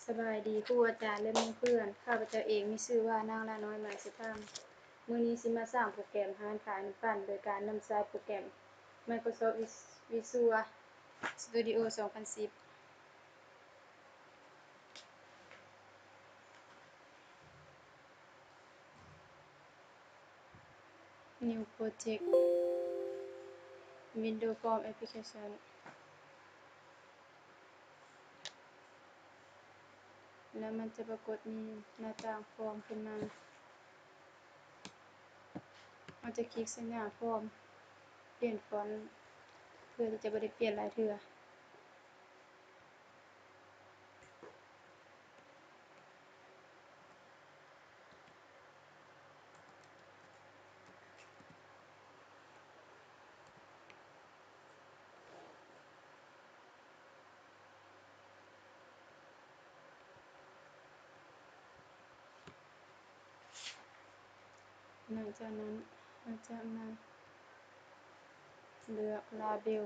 ສະບາຍດີ ຄູອາຈານ ແລະ ໝູ່ເພື່ອນ. ຂ້າພະເຈົ້າເອງມີຊື່ວ່າ ນາງລານ້ອຍ ມານສຸທາມ. ມື້ນີ້ຊິມາສ້າງໂປຣແກຣມຮ້ານຂາຍນ້ຳປັ່ນ ໂດຍການນຳໃຊ້ໂປຣແກຣມ Microsoft Visual Studio ສອງພັນສິບ. New Project Windows Form Application ແລ້ວມັນຈະປາກົດມີໜ້າຕ່າງຟອມຂຶ້ນມາ. ເຮົາຈະຄລິກໃສ່ໜ້າຟອມ ປ່ຽນຟອນ ເພື່ອທີ່ຈະບໍ່ໄດ້ປ່ຽນຫຼາຍເທື່ອ. ຫຼັງຈາກນັ້ນ ຫຼັງຈາກນັ້ນເລືອກ Label.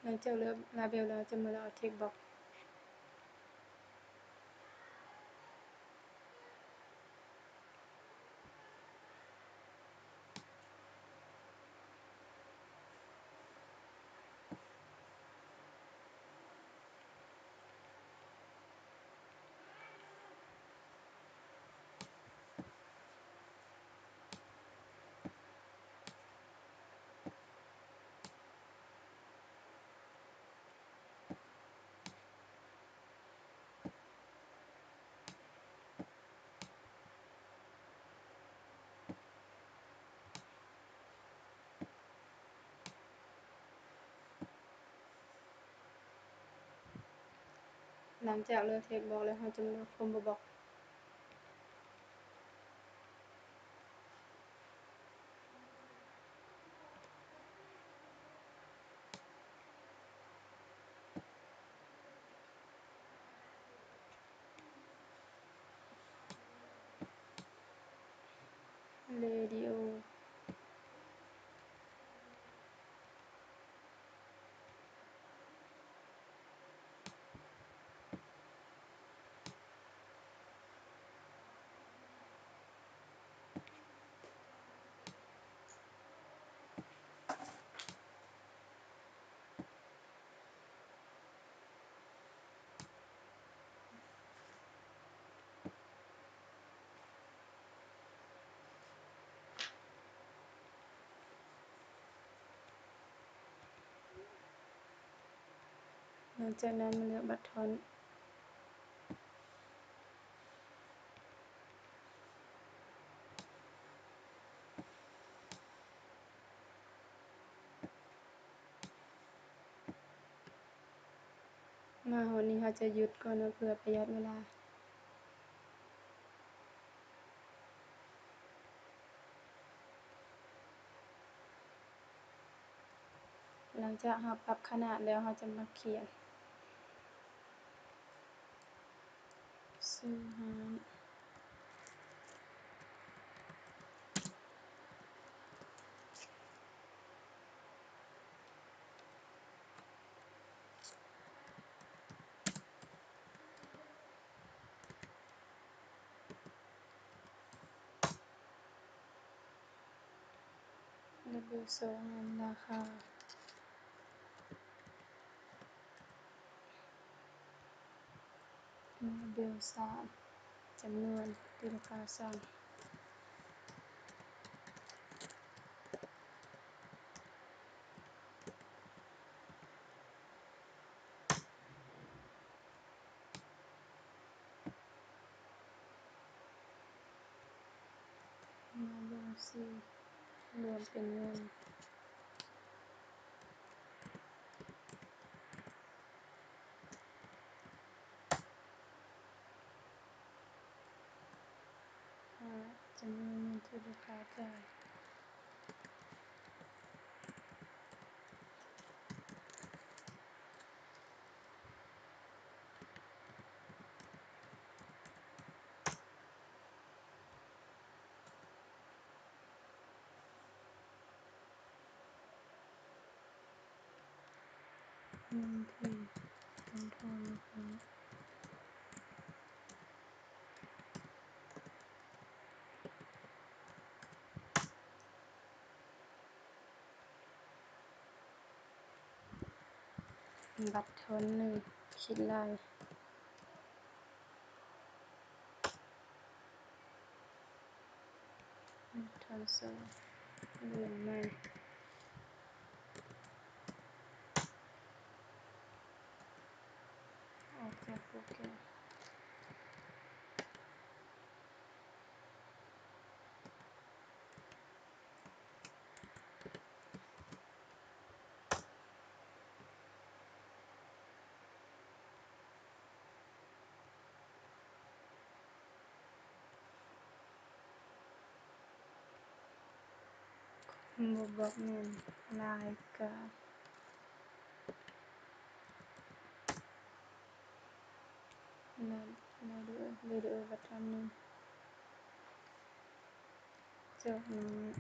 ຫຼັງຈາກເລືອກ Label ແລ້ວ ຈະມາເລືອກເອົາ Text Box. ຫຼັງຈາກເລືອກ Text Box ແລ້ວ ເຮົາຈະມາເລືອກ Combo Box. ເຣດິໂອ. ຫຼັງຈາກນັ້ນມາເລືອກບັດທອນ. ມາຮອດນີ້ເຮົາຈະຢຸດກ່ອນເນາະ ເພື່ອປະຢັດເວລາ. ຫຼັງຈາກເຮົາປັບຂະໜາດແລ້ວ ເຮົາຈະມາຂຽນຊື່ຮ້ານ. ແ ດັບເບິນສອງແມ່ນລາຄາ. ດັບເບິນສາມ ຈຳນວນທີ່ລູກຄ້າສັ່ງ. ມາເບິ່ງສີ່ ລວມເປັນເງິນ ຫ້າ ຈຳນວນເງິນທີ່ລູກຄ້າຈ່າຍ. ເງິນທີ່ຕ້ອງຖອນລູກຄ້າ ບັດທອນໜຶ່ງ ຄິດລາຍ ບັດທອນສອງ ເລື່ອນໃໝ່ ອອກຈາກໂປຣແກຣມ. ບໍ່ບອກແມ່ນລາຍການ ລາຍ ລາຍເດືອນ ລາຍເດືອນບັດທອນໜຶ່ງ. ຈອກໜ້ອຍ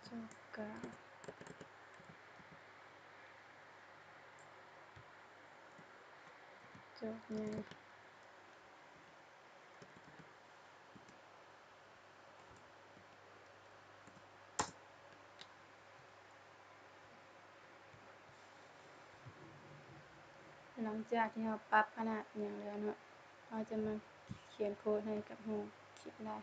ຈອກກາງ ຈອກໃຫຍ່. ຫຼັງຈາກທີ່ເຮົາປັບຂະໜາດຫຍັງແລ້ວເນາະ, ເຮົາຈະມາຂຽນໂຄດໃຫ້ກັບຮູບຄິດໄດ້.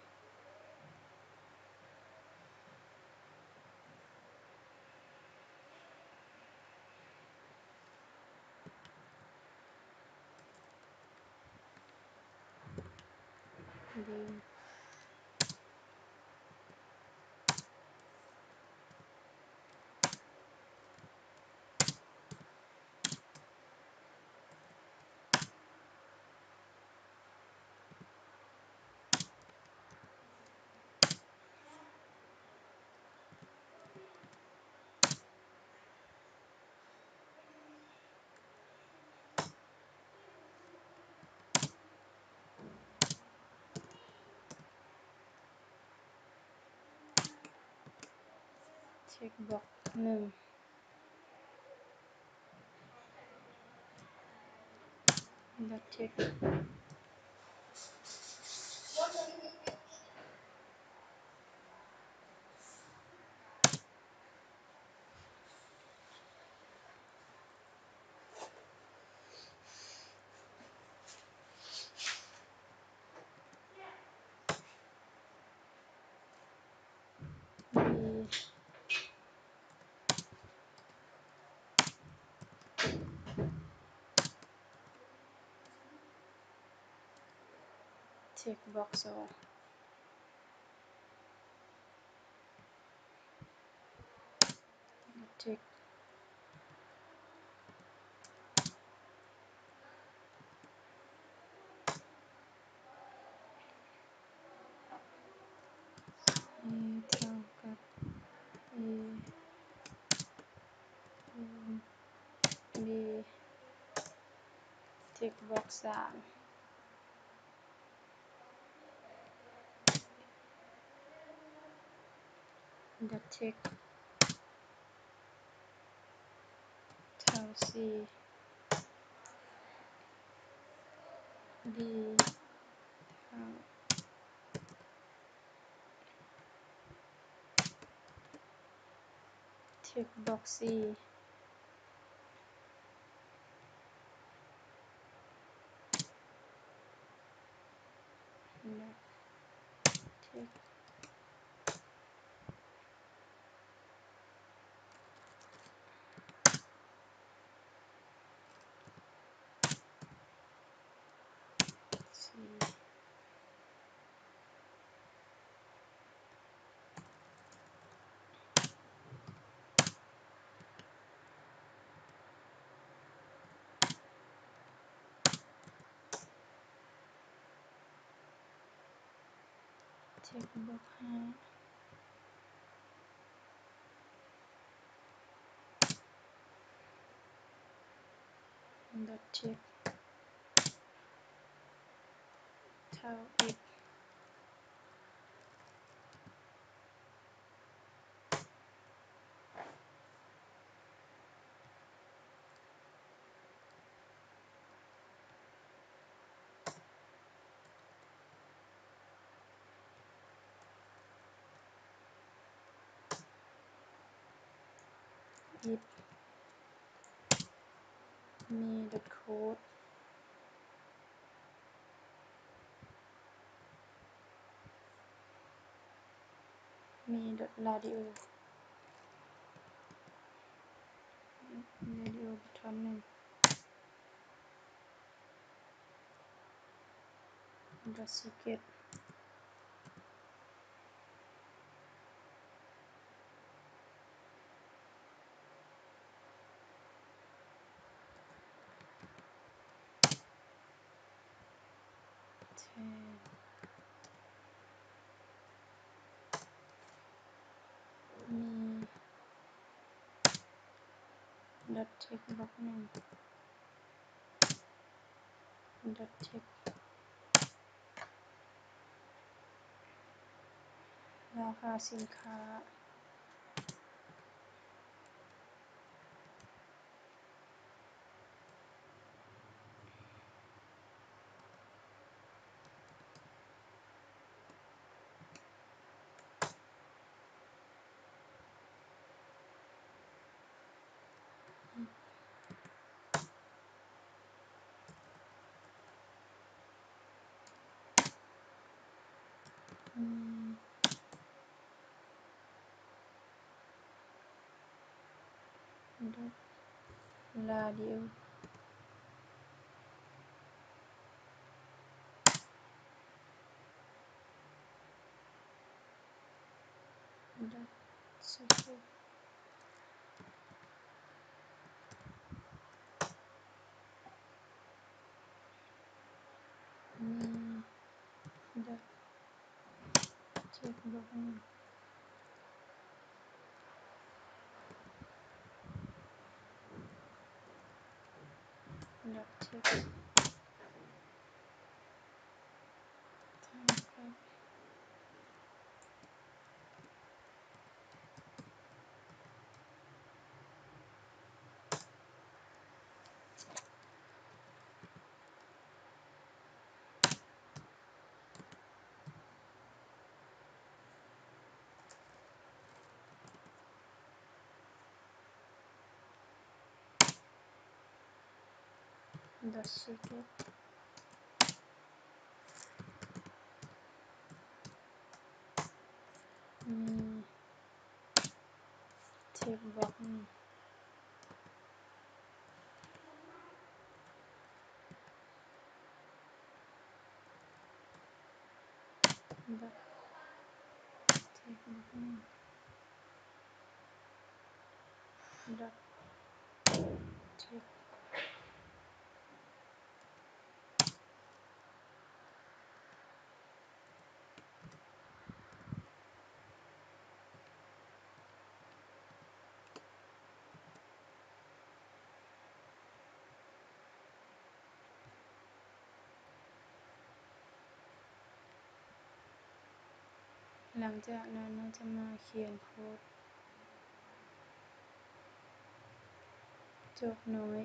ເຊັກບັອກໜຶ່ງ ດັບເທັກ. ເຊັກບັອກສອງ. ເທັກ ເອ ເທົ່າກັບ ເອ ຄູນ ບີ ເທັກບັອກສາມ. ດັບເທັກ ເທົ່າສີ່ ບີ ເທົ່າ ເຊັກບັອກສີ່ ເຊັກ ເຊັກບັອກຫ້າ ດອດເຊັກ ເທົ່າເອັກ ອີຟ ມີດອດໂຄດ ມີດອດຣາດິໂອ ຣາດິໂອບັດທອນໜຶ່ງ ດອດຊີເກັດ ແທນ ມີ ດອດເທັກບັອກໜຶ່ງ ດອດເທັກ ລາຄາສິນຄ້າ ອືມ ດອດ ລາດິໂອ ດອດ ຊີເກັດ ອືມ ດອດ ເທັກບັອກໜຶ່ງ ດອດເທັກ ເທົ່າກັບ ດອດຊີເກັດ ອືມ ເທັກບັອກໜຶ່ງ ດອດ ເທັກບັອກໜຶ່ງ ດອດ ເທັກ ຫຼັງຈາກນັ້ນເຮົາຈະມາຂຽນໂຄດ ຈອກນ້ອຍ.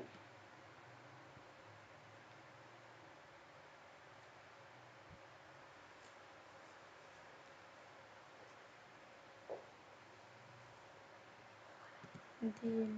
ດີນ.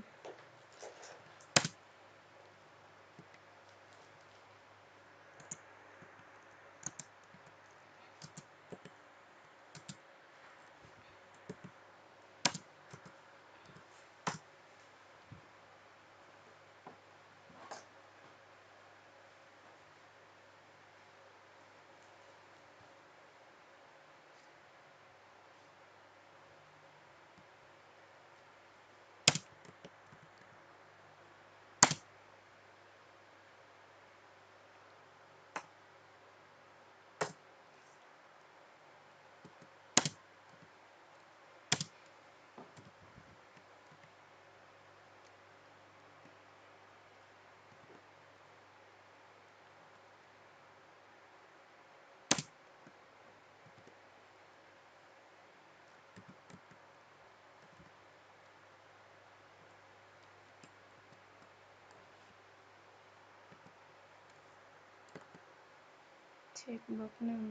ເຊັກບລັອກໜຶ່ງ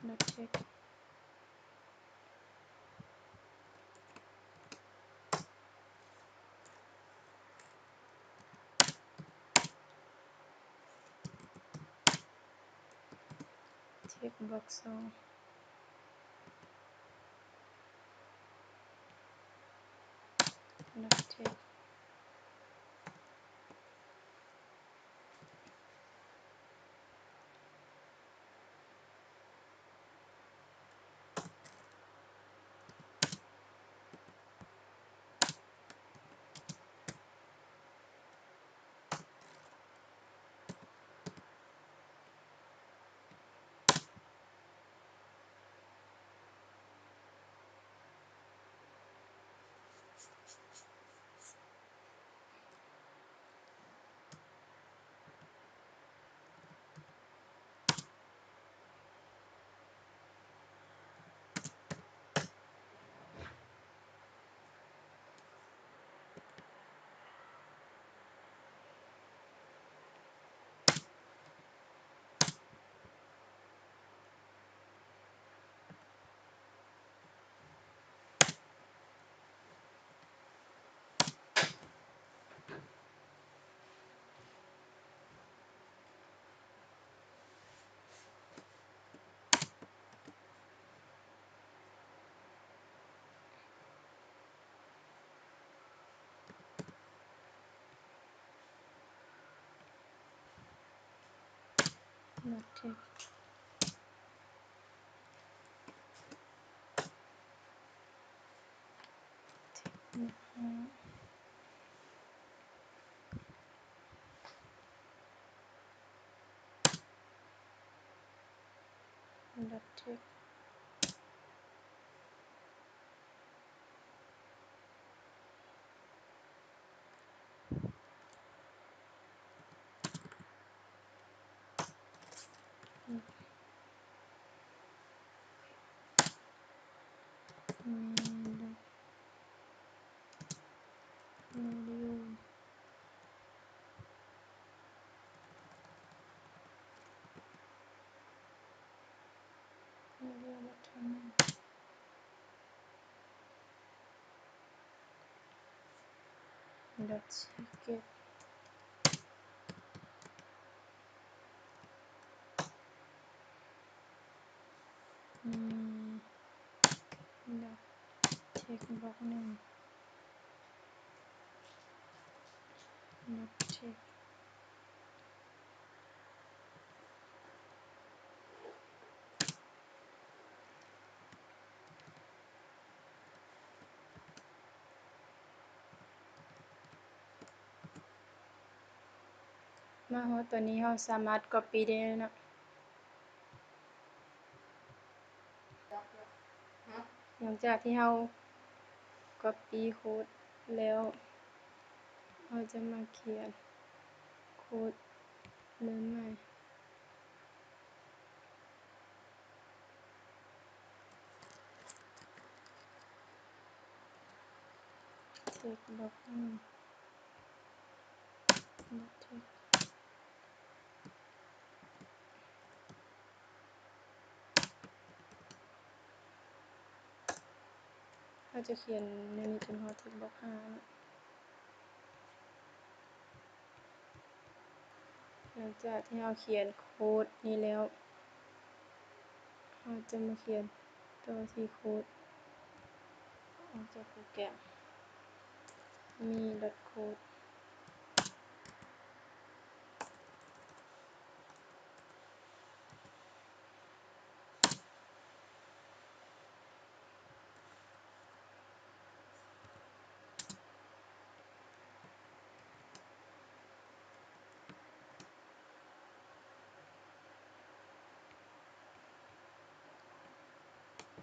ດອດເຊັກ ເຊັກບລັອກສອງ ດອດເຊັກ. ດອດເຊັກ ດອດເຊັກ ອືມ ດອດເຊັກບລັອກໜຶ່ງ ດອດເຊັກ. ມາຮອດຕອນນີ້ ເຮົາສາມາດກັອບປີ້ໄດ້ແລ້ວເນາະ. ຫຼັງຈາກທີ່ເຮົາກັອບປີ້ໂຄດແລ້ວ ເຮົາຈະມາຂຽນໂຄດເລີ່ມໃໝ່. ເຊັກບລັອກໜຶ່ງ ເຊັກ. າຈະຂຽນແນວນີ້ຈົນຮອດເທັກບັອກຫ້າເນາະ. ຫຼັງຈາກທີ່ເຮົາຂຽນໂຄດນີ້ແລ້ວ ເຮົາຈະມາຂຽນຕໍ່ທີ່ໂຄດ ອອກຈາກໂປຣແກຣມ ມີດອດໂຄດ.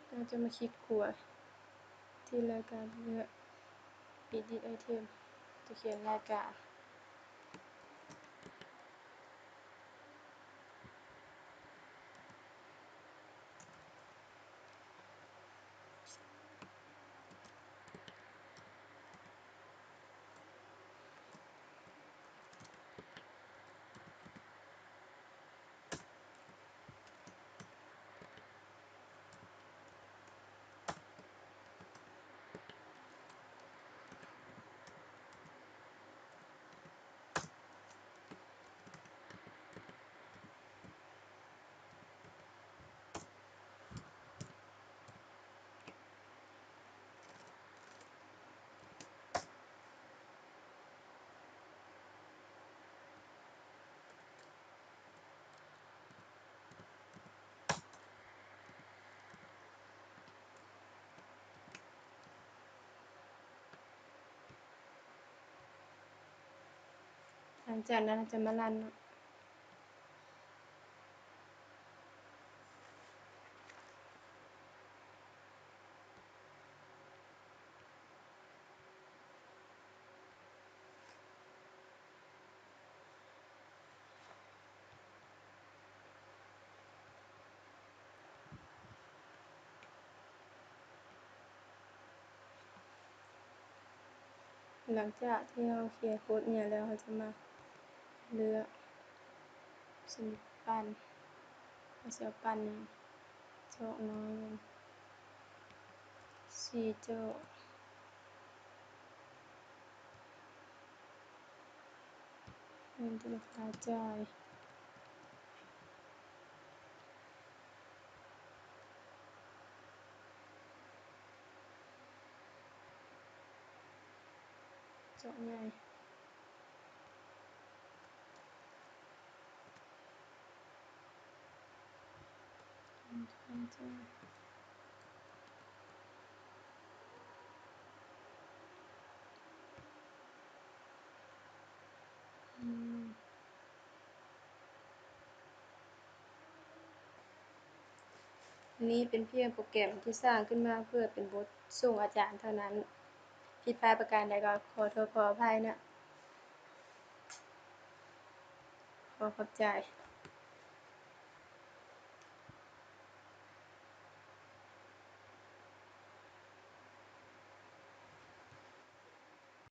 ເຮົາຈະມາຄລິກຂວາທີ່ລາຍການ ເລືອກ Edit Item ຈະຂຽນລາຍການ. ຫຼັງຈາກນັ້ນເຮົາຈະມາລັນເນາະ. ຫຼັງຈາກທີ່ເຮົາຂຽນໂຄດເມຍແລ້ວ ເຮົາຈະມາເລືອກ ສະນິດປັ້ນ ເຮົາຊິເອົາປັ້ນນີ້ ຈອກໜ້ອຍໜຶ່ງ ສີ່ຈອກ. ເງິນທີ່ລູກຄ້າຈ່າຍ ເຈາະໃຫຍ່ ເງິນທີ່ລູກຄ້າຈ່າຍ. ນີ້ເປັນພຽງໂປຣແກຣມທີ່ສ້າງຂຶ້ນມາເພື່ອເປັນບົດສົ່ງອາຈານເທົ່ານັ້ນ. ຜິດພາດປະການໃດກໍຂໍໂທດຂໍອະໄພນະ. ຂໍຂອບໃຈ.